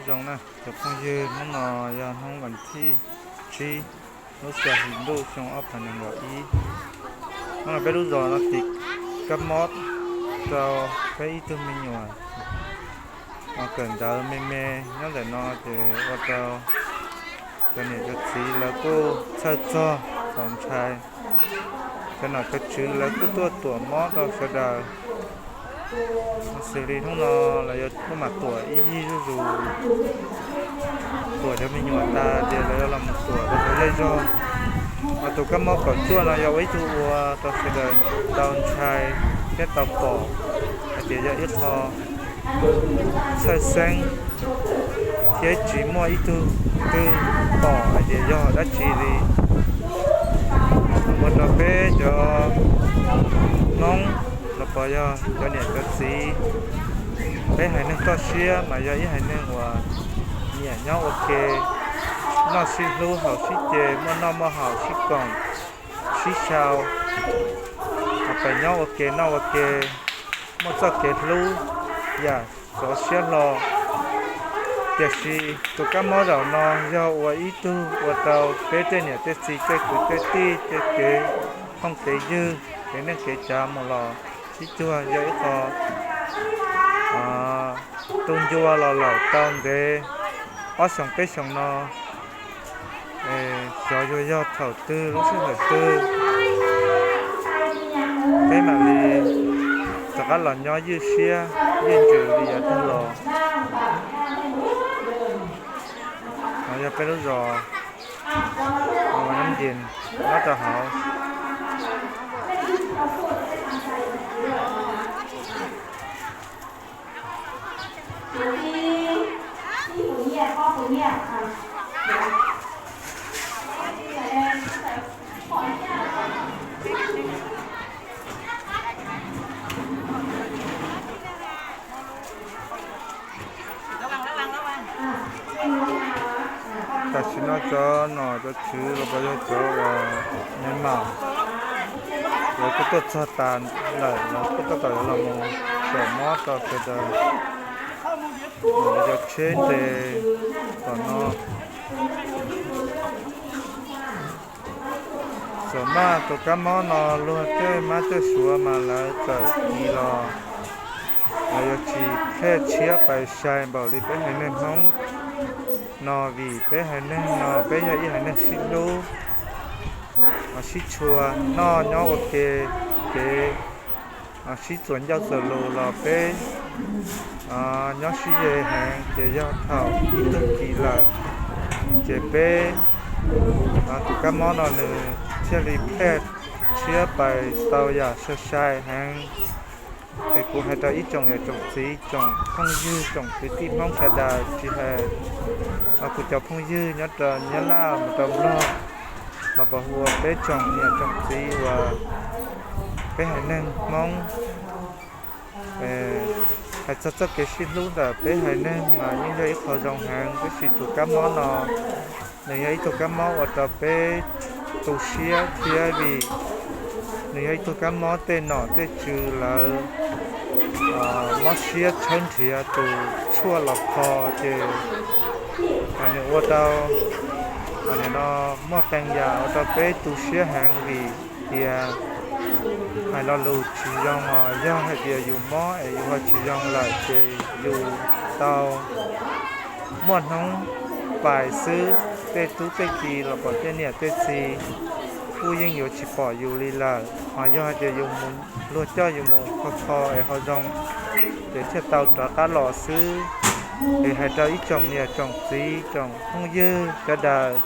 Zoo na cov phooj ywg, hnub no yog hnub vas thib tsib lub xya hli ntuj xyoo ob phav nees nkaum ib. Hnub no peb lub zos no tiv kab mob rau peb ib tug me nyuam uas kawm ntawv me me nyob ntawm no ces ua rau cov niam cov txiv lawv kuj txhawj txog txaus ntshai. Cov nom cov tswv lawv kuj tuaj tuam mob rau sawv daws. Xws li hnub no lawv yuav tuaj mam tuam ib yig zuj zus, tuam cov me nyuam tas ces lawv yuav los mus tuam rau hauv zej zog. Mas tus kab mob kaum cuaj no yog ua ib tug ua rau sawv daws tau ntshai thiab tau pom hais tias yog ib qho txhawj xeeb thiab tsis muaj ib tug twg pom hais tias yog dab tsi li. Ua rau peb cov Hmoob los puas yog cov niam cov txiv, peb haiv neeg toj siab mas yog ib haiv neeg uas nyiam nyob ua ke, noj sib hlub haus sib ce, muaj noj muaj haus sib koom sib xyaw, pes nyob ua ke noj ua ke, muaj txoj kev hlub yam sov siab hlo. Tiam sis tus kab mob zaum no yog ua ib tug ua rau peb tej niam tej txiv tej kwv tej tij tej kev phooj kev ywg kev neej kev tsav mus los sib cuag yog ib qho tu ncua los lawm tau ntev ob xyoos peb xyoos no. Xyov yuav yog thaum twg lub sij hawm twg peb mam li rov qab los nyob ywj siab ywj ntsws li yav tag los. No yog peb lub zos Nab Ntias nyob rau hauv. Tam sim no cov nom cov tswv los puas yog cov uas me mam, lawv kuj tuaj txog tas lawm, lawv kuj tab tom yuav los mus tuam mob rau sawv daws. Lawv cov tsheb nres tom no. Xam maj tus kab mob no luag tej mab tej suav mas lawv txawm kis los lawv yuav tsis pheej tshiab pais sai npaum li peb haiv neeg Hmoob no, vim peb haiv neeg no peb yog ib haiv neeg sib hlub, sib tshua, noj nyob ua ke, kev sib txuas ncauj txuas lus los peb nyob sib ze heev. Ces yog thaum ib tug kis lawm ces peb tus kab mob no nws thiaj li pheej tshiab pais tau yam sai sai heev. Es kuv hais rau ib tsoom niam tsoom txiv, tsoom phooj ywg, tsoom kwv tij Hmoob sawv daws, tsis hais kuv cov phooj ywg nyob rau Nyab Laj mus rau Nplog los puas hu ua peb tsoom niam tsoom txiv uas peb haiv neeg Hmoob, hais txog txoj kev sib hlub ntawm peb haiv neeg mas yeej yog ib qho zoo heev, tab sis tus kab mob no nws yog ib tug kab mob ua rau peb tu siab thiab, vim nws yog ib tug kab mob tej nom tej tswv lawv mob siab tshawb nrhiav tus tshuaj los kho, ces nws ua rau nim no muaj qee yam ua rau peb tu siab heev, vim tias hais lo lus tsis zoo os, yog hais tias yus mob es yus ho tsis zoo lawm ces yus tau muaj hnub pais xwb, tej tub tej ki los pom tej niam tej txiv kuj yeej yuav tsis pom yus li lawm. Ho yog hais tias yus mus, luag coj yus mus kho kho es ho zoo, ces thiaj tau rov qab los xwb. Es hais rau ib tsoom niam tsoom txiv tsoom phooj ywg sawv daws,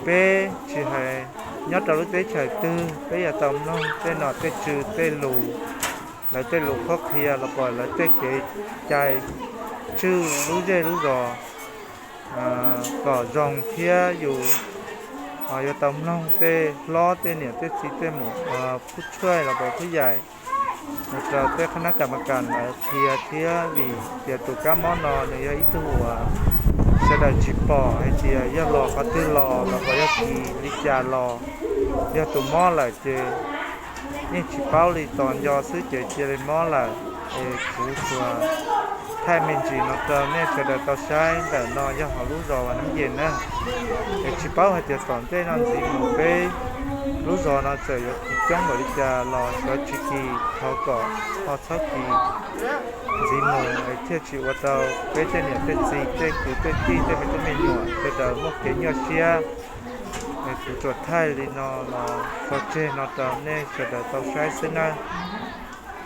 peb tsis hais nyob rau lub teb chaws twg, peb yuav tau mloog tej nom tej tswv tej lus, lawv tej lus qhuab qhia los pom lawv tej kev cai tswj lub zej lub zos kom zoo thiab yus yuav tau mloog tej hlob tej niam tej txiv tej mus phub tshuaj los pom phub yaim mus rau tej qhab nab kam ma kam lawv qhia thiab, vim tias tus kab mob no nws yog ib tug uas sawv daws tsis pom hais tias yog los qhov twg los los pom yog kis li cas los, yog tus mob lawm ces yeej tsis paub li, tos nco xwb ces cia li mob lawm. Es kuv tsuas Thaij me ntsis no rau nej sawv daws tau saib. Ntawm no yog hauv lub zos Vaj Nam Yej na. Es tsis paub hais tias tom ntej no ntxiv mus peb lub zos no txawm yuav coob npaum li cas los sawv tsis kis thov kom ho txhob kis ntxiv mus es thiaj tsis ua rau peb tej niam tej txiv tej kwv tej tij tej me tub me nyuam sawv daws muaj kev nyuaj siab. Es kuv tsuas thaij li no los tso tseg no rau nej sawv daws tau saib xwb nawb.